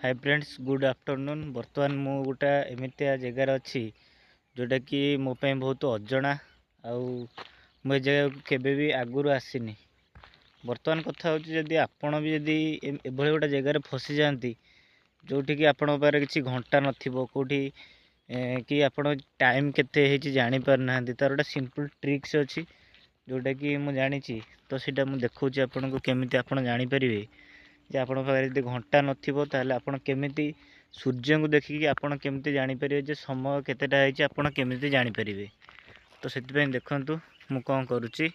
Hi friends, good afternoon. ବର୍ତ୍ତମାନ ମୁଁ ଗୋଟେ ଏମିତିଆ ଜାଗାରେ ଅଛି ଯେଉଁଟାକି ମୋ ପାଇଁ ବହୁତ ଅଜଣା, ଆଉ ମୁଁ ଏ ଜାଗାକୁ କେବେ ବି ଆଗରୁ ଆସିନି। ବର୍ତ୍ତମାନ କଥା ହେଉଛି, ଯଦି ଆପଣ ବି ଯଦି ଏଭଳି ଗୋଟେ ଜାଗାରେ ଫସିଯାଆନ୍ତି ଯେଉଁଠିକି ଆପଣଙ୍କ ପାଖରେ କିଛି ଘଣ୍ଟା ନଥିବ କେଉଁଠି କି ଆପଣ ଟାଇମ୍ କେତେ ହେଇଛି ଜାଣିପାରୁନାହାନ୍ତି, ତା'ର ଗୋଟେ ସିମ୍ପଲ୍ ଟ୍ରିକ୍ସ ଅଛି ଯେଉଁଟାକି ମୁଁ ଜାଣିଛି। ତ ସେଇଟା ମୁଁ ଦେଖାଉଛି ଆପଣଙ୍କୁ କେମିତି ଆପଣ ଜାଣିପାରିବେ ଯେ ଆପଣଙ୍କ ପାଖରେ ଯଦି ଘଣ୍ଟା ନଥିବ, ତାହେଲେ ଆପଣ କେମିତି ସୂର୍ଯ୍ୟଙ୍କୁ ଦେଖିକି ଆପଣ କେମିତି ଜାଣିପାରିବେ ଯେ ସମୟ କେତେଟା ହେଇଛି, ଆପଣ କେମିତି ଜାଣିପାରିବେ। ତ ସେଥିପାଇଁ ଦେଖନ୍ତୁ ମୁଁ କ'ଣ କରୁଛି।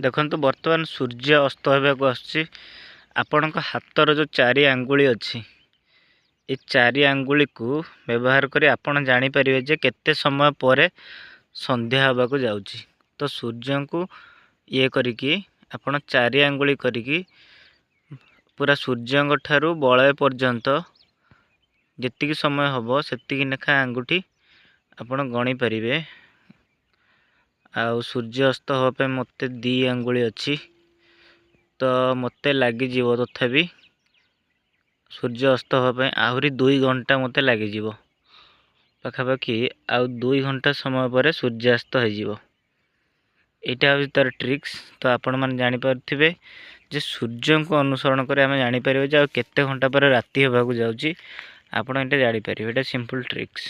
ଦେଖନ୍ତୁ, ବର୍ତ୍ତମାନ ସୂର୍ଯ୍ୟ ଅସ୍ତ ହେବାକୁ ଆସୁଛି। ଆପଣଙ୍କ ହାତର ଯେଉଁ ଚାରି ଆଙ୍ଗୁଳି ଅଛି, ଏ ଚାରି ଆଙ୍ଗୁଳିକୁ ବ୍ୟବହାର କରି ଆପଣ ଜାଣିପାରିବେ ଯେ କେତେ ସମୟ ପରେ ସନ୍ଧ୍ୟା ହେବାକୁ ଯାଉଛି। ତ ସୂର୍ଯ୍ୟଙ୍କୁ ଇଏ କରିକି ଆପଣ ଚାରି ଆଙ୍ଗୁଳି କରିକି ପୁରା ସୂର୍ଯ୍ୟଙ୍କ ଠାରୁ ବଳୟ ପର୍ଯ୍ୟନ୍ତ ଯେତିକି ସମୟ ହେବ, ସେତିକି ଲେଖା ଆଙ୍ଗୁଠି ଆପଣ ଗଣିପାରିବେ। ଆଉ ସୂର୍ଯ୍ୟ ଅସ୍ତ ହେବା ପାଇଁ ମୋତେ 2 ଆଙ୍ଗୁଳି ଅଛି, ତ ମୋତେ ଲାଗିଯିବ ତଥାପି ସୂର୍ଯ୍ୟ ଅସ୍ତ ହେବା ପାଇଁ ଆହୁରି 2 ଘଣ୍ଟା ମୋତେ ଲାଗିଯିବ ପାଖାପାଖି। ଆଉ 2 ଘଣ୍ଟା ସମୟ ପରେ ସୂର୍ଯ୍ୟାସ୍ତ ହେଇଯିବ। ଏଇଟା ହେଉଛି ତା'ର ଟ୍ରିକ୍ସ। ତ ଆପଣମାନେ ଜାଣିପାରୁଥିବେ ଯେ ସୂର୍ଯ୍ୟଙ୍କୁ ଅନୁସରଣ କରି ଆମେ ଜାଣିପାରିବା ଯେ ଆଉ କେତେ ଘଣ୍ଟା ପରେ ରାତି ହେବାକୁ ଯାଉଛି। ଆପଣ ଏଇଟା ଜାଣିପାରିବେ, ଏଇଟା ସିମ୍ପଲ୍ ଟ୍ରିକ୍ସ।